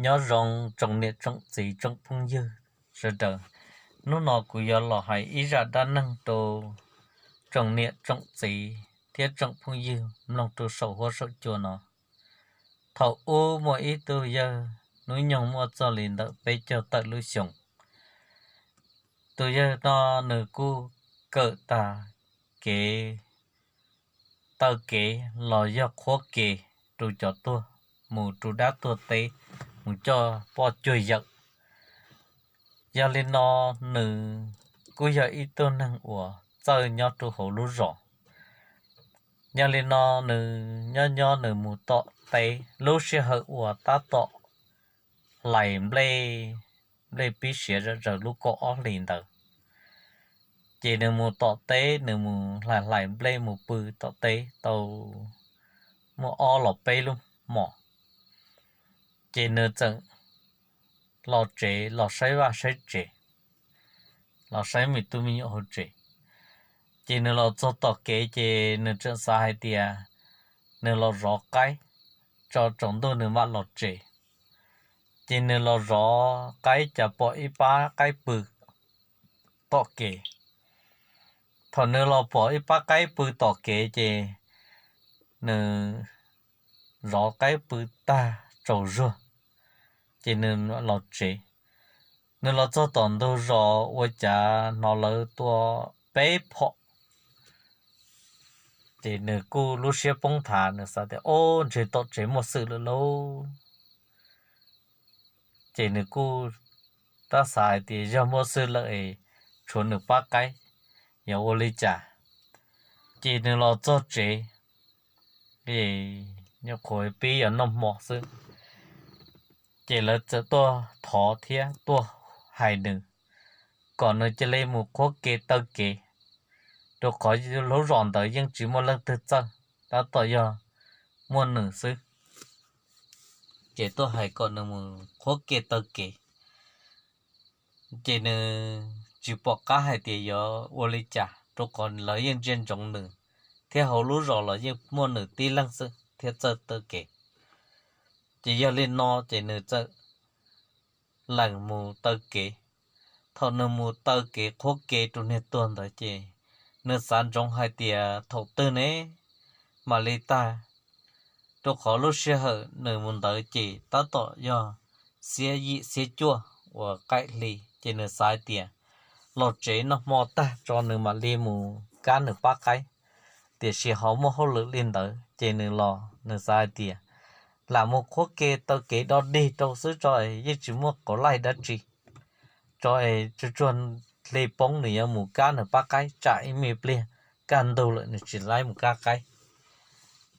Nyob zoo tsoom niam tsoom txiv tsoom phooj ywg sawv daws. Hnub no kuv yuav los hais ib zaj dab neeg rau tsoom niam tsoom txiv thiab tsoom phooj ywg mloog rau saum huab saum cua no. Thaum ub muaj ib tug yawg hnub nyoog muaj txog li ntawm peb caug tawm lub xyoos. Tus yawg no nws kuj kawm tag kev taw kev los yog qhuab ke rau cov tuag, mus rau dab tuag teb, mus coj poj cuag yawm. Yog li no nws kuj yog ib tug neeg uas txawj nyob rau hauv lub zos. Yog li no nws nyob nyob nws mus tom teb lub sij hawm uas tab tom hlais nplej, nplej pib siav zom zaws lub kaum ob hlis ntawd. Ces nws mus tom teb, nws mus hlais hlais nplej mus pw tom teb tau muaj ob los peb lub hmos, ces nws txawm los tsev los saib vaj saib tsev, los saib me tub me nyuam hauv tsev. Ces nws los txog tom kev ces nws txawm xav hais tias nws los zov qaib, tso tsaus ntuj nws mam los tsev. Ces nws los zov qaib cas pom ib pab qaib pw tom kev. Thaum nws los pom ib pab qaib pw tom kev ces nws zov qaib pw tag tsaus zuag, ces nws los tsev. Nws los txog tom ntug zos ua cas hnov lawv tua peb phom. Ces nws kuj lub siab poob thav, nws xav tias, Ob, ntshe tom tsev muaj xwm lawm lauj. Ces nws kuj tab xav hais tias yog muaj xwm lawm es tshuav nws pab qaib, yog ua li cas. Ces nws los txog tsev, nyuam qhuav pib yog noj hmo xwb, ces lawv txawm tuaj thov thiab tuaj hais nws kom nws cia li mus qhuab ke taw kev, rau qhov lub zos ntawd yeej tsis muaj leej twg txawj, tab tom yog muaj nws xwb. Ces tuaj hais kom nws mus qhuab ke taw kev. Ces nws tsis pom qab hais tias yuav ua li cas, rau qhov lawv yeej ntsia ntsoov nws, thiab hauv lub zos los yeej muaj nws tib leeg xwb thiaj txawj taw kev. Ces yog li no ces nws txawm lees mus taw kev. Thaum nws mus taw kev qhuab ke rau niag tuag ntawd ces nws xav ntsoov hais tias thaum twg ne mam li tag, rau qhov lub sij hawm nws mus ntawd ces tab tom yog xiab yim xiab cuaj uas qaim hli, ces nws xav hais tias los tsev noj hmo tag tso nws mam li mus kab nws pab qaib. Tiam sis ho muaj hauj lwm li ntawd ces nws los nws xav hais tias lam mus qhuab ke taw kev do dig rau xwb tso, yeej tsis muaj qauv laij dab tsi, tso es tsuag tsuag hli poob nws yuav mus kab nws pab qaib, tsam ib me pliag kaj ntug lawm nws tsis laib mus kab qaib.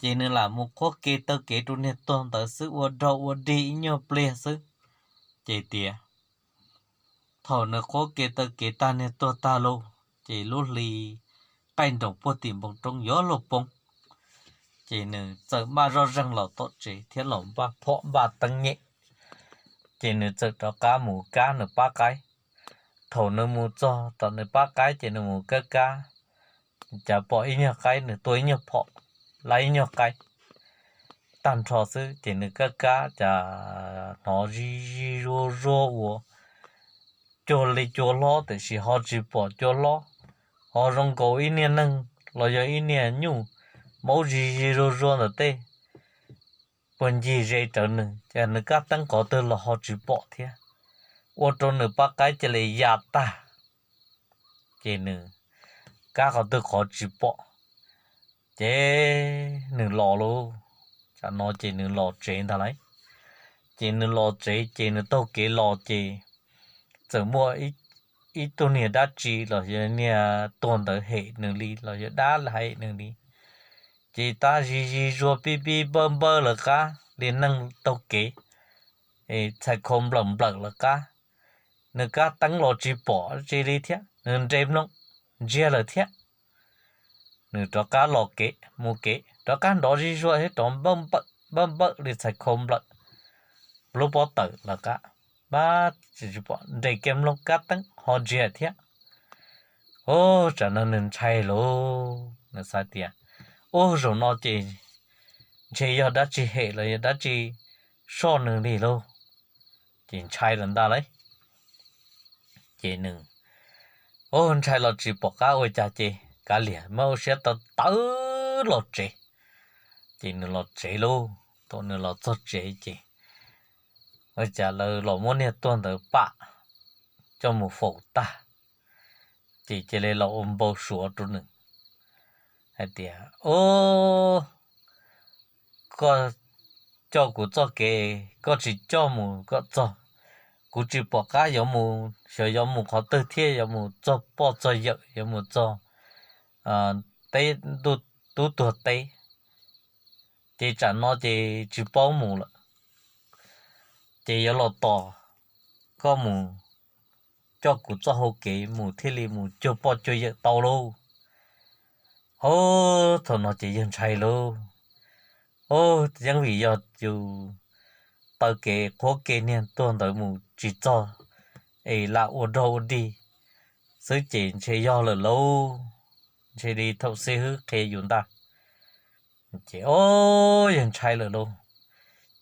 Ces nws lam mus qhuab ke taw kev rau niag tuag ntawd xwb, ua dog ua dig ib nyuag pliag xwb. Ces tias thaum nws qhuab ke taw kev tag niag tuag tag lauj, ces lub hli qaij nroos puag tim npoo roob yuav luag poob. Ces nws txawm npaj zoj zeeg los tom tsev thiab los npaj phom npaj teeb nyem. Ces nws txawm rov qab mus kab nws pab qaib. Thaum nws mus txog tom nws pab qaib ces nws mus kab kab, cas pom ib nyuag qaib, nws tua ib nyuag phom, laib ib nyuag qaib tag nrho xwb. Ces nws kab kab cas hnov zig zig zuag zuag ua cuag li cua hlob tiam sis ho tsis pom cua hlob, ho zoo nkaus ib niag neeg los yog ib niag nyuj maub zig zig zuag zuag ntawm tej puag ncig ze rawv nws, ces nws kab teeb qhov twg los ho tsis pom thiab, ua rau nws pab qaib cia li ya tag. Ces nws kab qhov twg qhov tsis pom, ces nws los lauj. Tam no ces nws los tsev ntag lauj. Ces nws los tsev ces nws taug kev los ces txawm muaj ib tug niag dab tsi los yog niag tuag ntawd hem nws li los yog dab hem nws li, ces tab zig zig zuag pib pib npawj npawj lawv qab li neeg taug kev txhais khau nplawm nplawm lawv qab. Nws kab teeb los tsis pom tsi li thiab, nws nres mloog ntsiag lawm thiab. Nws rov qab los kev mus kev rov qab nrov zig zuag thiab rov npawj npawj li txhais khau nplawm lub pob tawm lawv qab. Pab tsis pom, nres kiag mloog kab teeb ho ntsiag thiab. Ub, tsam no nws ntshai lauj, nws xav tias, ub, zaum no ces ntshe yog dab tsi hem los yog dab tsi soj nws li lauj. ces ntshai lawm ntag lauj. Ces nws, o, ntshai los tsis pom qab ua cas ces kav liam, muab ua siab tawv tawv los tsev. Ces nws los tsev lauj. Thaum nws los txog tsev ces ua cas lawv los muab niag tuag ntawd pam coj mus faus tag. Ces cia li los ua npau suav rau nws hais tias, o, koj coj kuv txoj kev, koj tsis coj mus kom txog, kuv tsis pom qab yuav mus, xyov yuav mus qhov twg thiab, yuav mus txog poj txog yawm, yuav mus txog teb, tub tuag teb, ces tsam no ces tsis paub mus lawm. Ces yuav los tos koj mus coj kuv txoj hau kev mus thiaj li mus cuag poj cuag yawm tau lauj. O, thaum no ces yawg ntshai lauj. O, yeej vim yog yus taw kev qhuab kev niag tuag ntawd mus tsis txog es lam ua rog ua dig xwb ces ntshe yog lawm lauj, ntshe li thaum xib hwb qhia yus ntag. Ces o, yawg ntshai lawm lauj.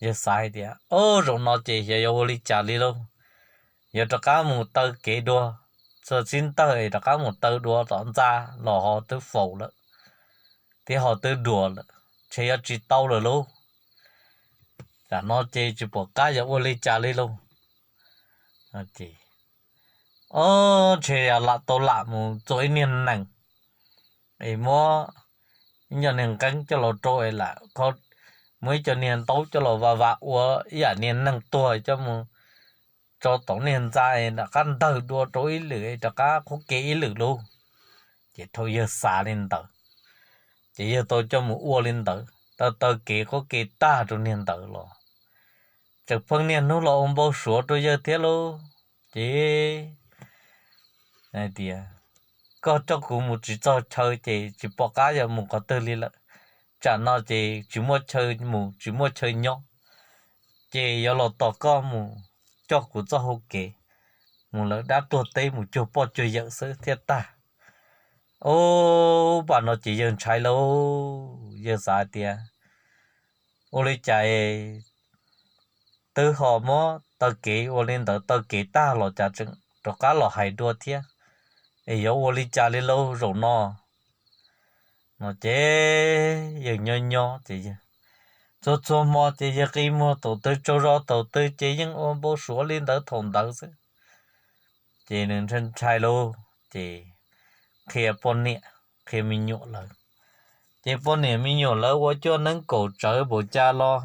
Yawg xav hais tias, o, zaum no ces xyov yuav ua li cas li lauj. Yuav rov qab mus taw kev dua, txog txij ntawm es rov qab mus taw dua tom ntxa los ho twb faus lawm thiab ho twb duas lawm, ntshe yuav tsis tau lawm lauj. Tam no ces tsis pom qab yuav ua li cas li lauj. Ces, o, ntshe lam tau lam mus txua ib niag nees es muab ib co niag nqeeb coj los rau es lam, muab ib co niag ntaub coj los va va ua ib yam niag neeg tuag coj mus tso tom niag ntxa es rov qab ntawg dua rau ib lwm es rov qab qhuab kev ib lwm lauj. Ces thaum yawg xav li ntawd, ces yawg tau coj mus ua li ntawd, taw taw kev qhuab kev tag rau niag ntawd los tseem pheej niaj hnub los ua npau suav rau yawg thiab lauj. Ces hais tias, koj coj kuv mus tsis txog chaw ces tsis pom qab yuav mus qhov twg li lawm. Tsam no ces tsis muaj chaw mus tsis muaj chaw nyob, ces yuav los tos koj mus coj kuv txoj hau kev mus lawv dab tuag teb mus cuag poj cuag yawm xwb thiaj tag. Ub, pam no ces yawg ntshai lauj, yawg xav hais tias, ua li cas twb ho muab taw kev ua li ntawd taw kev tag los cas tseem rov qab los hais dua thiab, es yuav ua li cas li lauj zaum no? No ces yawg nyob nyob ces yawg, txhua txhua hmo ces yawg qi muag thaum twg tsaug zog thaum twg ces yeej ua npau suav li ntawd thaum ntawd xwb. Ces nws ntshai ntshai lauj, ces qhia poj niam qhia me nyuam lawv. Ces poj niam me nyuam lawv ua cuaj neeb kaum tsawv npaum cas los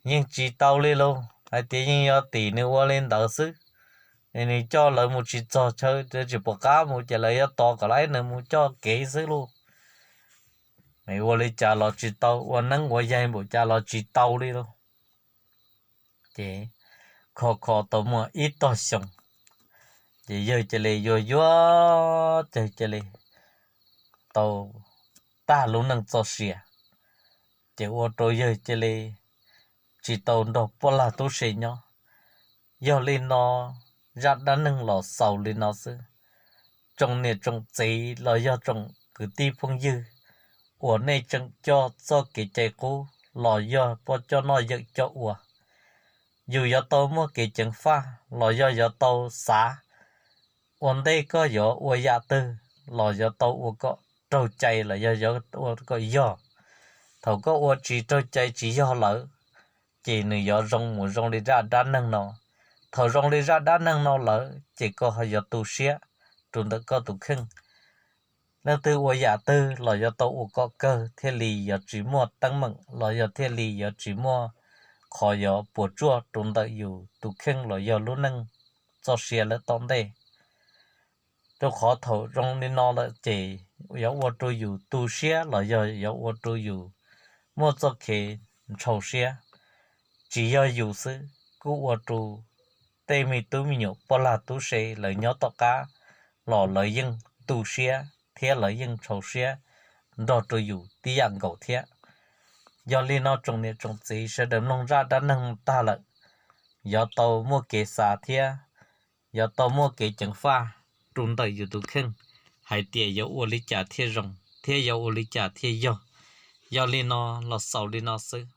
yeej tsis tau li lauj, hais tias yeej yog tim nws ua li ntawd xwb, es nws coj lawv mus tsis txog chaw, tsis pom qab mus ces lawv yuav tos kom lawv nws mus coj kev xwb lauj. Ua li cas los tsis tau, ua neeb ua yaig npaum cas los tsis tau li lauj. Ces kho kho tau muaj ib tog xyoo, ces yawg cia li yuag yuag ces cia li tau tag lub neej txoj sia, ces ua rau yawg cia li tsis tau nrog poj lag tub se nyob. Yog li no, zaj dab neeg los xaus li no xwb. Tsoom niam tsoom txiv los yog tsoom kwv tij phooj ywg uas nej tseem coj txoj kev cai qub los yog poj coj noj yawm coj ua, yus yuav tau muaj kev ceev faj los yog yuav tau xav ua ntej koj yuav ua yam twg los yuav tau ua kom raug cai los yog yuav ua kom yog. Thaum koj ua tsis raug cai tsis yog lawm, ces nws yuav zoo mus zoo li zaj dab neeg no. Thaum zoo li zaj dab neeg no lawm ces koj ho yuav tu siab rau ntawm koj tus kheej. Leej twg ua yam twg los yuav tau ua kom kawg thiaj li yuav tsis muaj teeb meem los yog thiaj li yuav tsis muaj qhov yuav puas tsuaj rau ntawm yus tus kheej los yog lub neej txoj sia lawm tom ntej. Rau qhov thaum zoo li no lawm ces yuav ua rau yus tu siab los yog yuav ua rau yus muaj txoj kev ntshau siab. Tsis yog yus xwb, kuj ua rau tej me tub me nyuam poj lag tub se lawv nyob tom qab los lawv yeej tu siab thiab lawv yeej ntshau siab nrog rau yus tib yam nkaus thiab. Yog li no tsoom niam tsoom txiv sawv daws mloog zaj dab neeg tag lawm, yuav tau muaj kev xav thiab yuav tau muaj kev ceev faj rau ntawm yus tus kheej hais tias yuav ua li cas thiaj zoo thiab yuav ua li cas thiaj yog. Yog li no los xaus li no xwb.